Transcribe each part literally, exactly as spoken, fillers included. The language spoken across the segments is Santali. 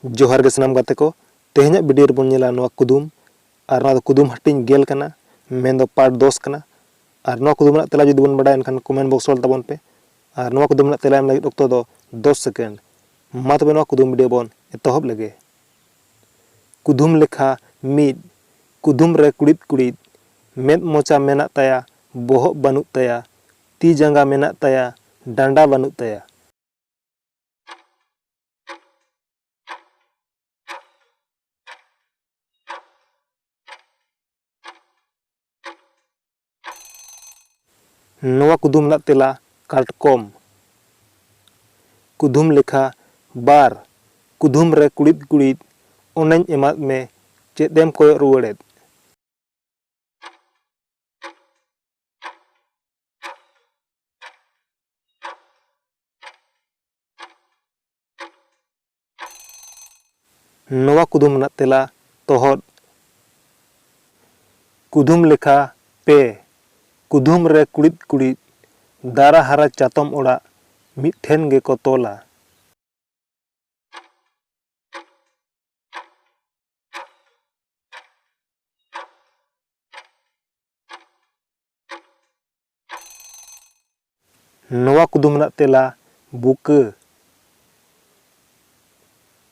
ᱡᱚᱦᱟᱨ ᱜᱮ ᱥᱟᱱᱟᱢ ᱜᱟᱛᱮ ᱠᱚ, ᱛᱮᱦᱮᱧᱟᱜ video ᱨᱮᱵᱚᱱ ᱧᱮᱞᱟ ᱱᱚᱣᱟ ᱠᱩᱫᱩᱢ, ᱟᱨ ᱱᱚᱣᱟ ᱫᱚ ᱠᱩᱫᱩᱢ ᱦᱟᱹᱴᱤᱧ ᱜᱮᱞ ᱠᱟᱱᱟ, ᱢᱮᱱᱫᱚ part ᱫᱚᱥ ᱠᱟᱱᱟ᱾ ᱟᱨ ᱱᱚᱣᱟ ᱠᱩᱫᱩᱢ ᱨᱮᱱᱟᱜ ᱛᱮᱞᱟ ᱡᱩᱫᱤ ᱵᱚᱱ ᱵᱟᱰᱟᱭᱟ, ᱮᱱᱠᱷᱟᱱ comment box ᱚᱞ ᱛᱟᱵᱚᱱ ᱯᱮ᱾ ᱟᱨ ᱱᱚᱣᱟ ᱠᱩᱫᱩᱢ ᱨᱮᱱᱟᱜ ᱛᱮᱞᱟ ᱮᱢ ᱞᱟᱹᱜᱤᱫ ᱚᱠᱛᱚ ᱫᱚ ᱫᱚᱥ second᱾ ᱢᱟ ᱛᱚᱵᱮ ᱱᱚᱣᱟ ᱠᱩᱫᱩᱢ video ᱵᱚᱱ ᱮᱛᱚᱦᱚᱵ ᱞᱮᱜᱮ᱾ ᱠᱩᱫᱩᱢ ᱞᱮᱠᱷᱟ ᱢᱤᱫ, ᱠᱩᱫᱩᱢ ᱨᱮ ᱠᱩᱲᱤᱫ ᱠᱩᱲᱤᱫ, ᱢᱮᱫ ᱢᱚᱪᱟ ᱢᱮᱱᱟᱜ ᱛᱟᱭᱟ, ᱵᱚᱦᱚᱜ ᱵᱟᱹᱱᱩᱜ ᱛᱟᱭᱟ, ᱛᱤ ᱡᱟᱸᱜᱟ ᱢᱮᱱᱟᱜ ᱛᱟᱭᱟ, ᱰᱟᱸᱰᱟ ᱵᱟᱹᱱᱩᱜ ᱛᱟᱭᱟ᱾ ᱱᱚᱣᱟ ᱠᱩᱫᱩᱢ ᱨᱮᱱᱟᱜ ᱛᱮᱞᱟ ᱠᱟᱴᱠᱚᱢ᱾ ᱠᱩᱫᱩᱢ ᱞᱮᱠᱷᱟ ᱵᱟᱨ, ᱠᱩᱫᱩᱢ ᱨᱮ ᱠᱩᱲᱤᱫ ᱠᱩᱲᱤᱫ, ᱚᱱᱮᱧ ᱮᱢᱟᱫ ᱢᱮ, ᱪᱮᱫ ᱮᱢ ᱠᱚᱭᱚᱜ ᱨᱩᱣᱟᱹᱲᱮᱫ? ᱱᱚᱣᱟ ᱠᱩᱫᱩᱢ ᱨᱮᱱᱟᱜ ᱛᱮᱞᱟ ᱛᱚᱦᱚᱫ᱾ ᱠᱩᱫᱩᱢ ᱞᱮᱠᱷᱟ ᱯᱮ, ᱠᱩᱫᱩᱢ ᱨᱮ ᱠᱩᱲᱤᱫ ᱠᱩᱲᱤᱫ, ᱫᱟᱨᱟ ᱦᱟᱨᱟ ᱪᱟᱛᱚᱢ ᱚᱲᱟᱜ ᱢᱤᱫ ᱴᱷᱮᱱ ᱜᱮᱠᱚ ᱛᱚᱞᱟ᱾ ᱱᱚᱣᱟ ᱠᱩᱫᱩᱢ ᱨᱮᱱᱟᱜ ᱛᱮᱞᱟ ᱵᱩᱠᱟᱹ᱾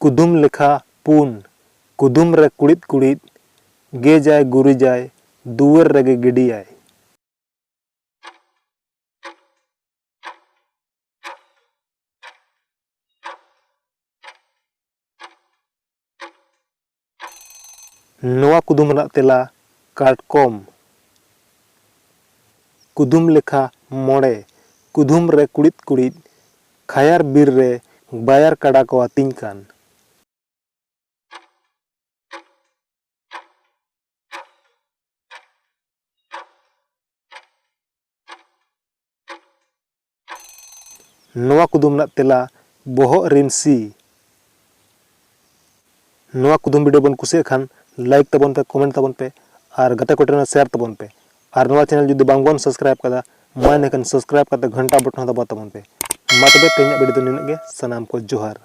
ᱠᱩᱫᱩᱢ ᱞᱮᱠᱷᱟ ᱯᱩᱱ, ᱠᱩᱫᱩᱢ ᱨᱮ ᱠᱩᱲᱤᱫ ᱠᱩᱲᱤᱫ, ᱜᱮᱡᱟᱭ ᱜᱩᱨᱤᱡᱟᱭ, ᱫᱩᱣᱟᱹᱨ ᱨᱮᱜᱮ ᱜᱤᱰᱤᱭᱟᱭ᱾ ᱱᱚᱣᱟ ᱠᱩᱫᱩᱢ ᱨᱮᱱᱟᱜ ᱛᱮᱞᱟ ᱠᱟᱴᱠᱚᱢ᱾ ᱠᱩᱫᱩᱢ ᱞᱮᱠᱷᱟ ᱢᱚᱬᱮ, ᱠᱩᱫᱩᱢ ᱨᱮ ᱠᱩᱲᱤᱫ ᱠᱩᱲᱤᱫ, ᱠᱷᱟᱭᱟᱨ ᱵᱤᱨ ᱨᱮ ᱵᱟᱭᱟᱨ ᱠᱟᱰᱟ ᱠᱚ ᱟᱹᱛᱤᱧ ᱠᱟᱱ᱾ ᱱᱚᱣᱟ ᱠᱩᱫᱩᱢ ᱨᱮᱱᱟᱜ ᱛᱮᱞᱟ ᱵᱚᱦᱚᱜ ᱨᱤᱱ ᱥᱤ᱾ ᱱᱚᱣᱟ ᱠᱩᱫᱩᱢ video ᱵᱚᱱ ᱠᱩᱥᱤᱭᱟᱜ ᱠᱷᱟᱱ like ᱛᱟᱵᱚᱱ ᱯᱮ, comment ᱛᱟᱵᱚᱱ ᱯᱮ ᱟᱨ ᱜᱟᱛᱮ ᱠᱚ ᱴᱷᱮᱱ ᱦᱚᱸ share ᱛᱟᱵᱚᱱ ᱯᱮ᱾ ᱟᱨ ᱱᱚᱣᱟ channel ᱡᱩᱫᱤ ᱵᱟᱝ ᱵᱚᱱ subscribe ᱠᱟᱫᱟ, ᱢᱟ ᱮᱱᱠᱷᱟᱱ subscribe ᱠᱟᱛᱮ ᱜᱷᱚᱱᱴᱟ button ᱦᱚᱸ ᱫᱟᱵᱟᱣ ᱛᱟᱵᱚᱱ ᱯᱮ᱾ ᱢᱟ ᱛᱚᱵᱮ ᱛᱮᱦᱮᱧᱟᱜ video ᱫᱚ ᱱᱤᱱᱟᱹᱜ ᱜᱮ᱾ ᱥᱟᱱᱟᱢ ᱠᱚ ᱡᱚᱦᱟᱨ᱾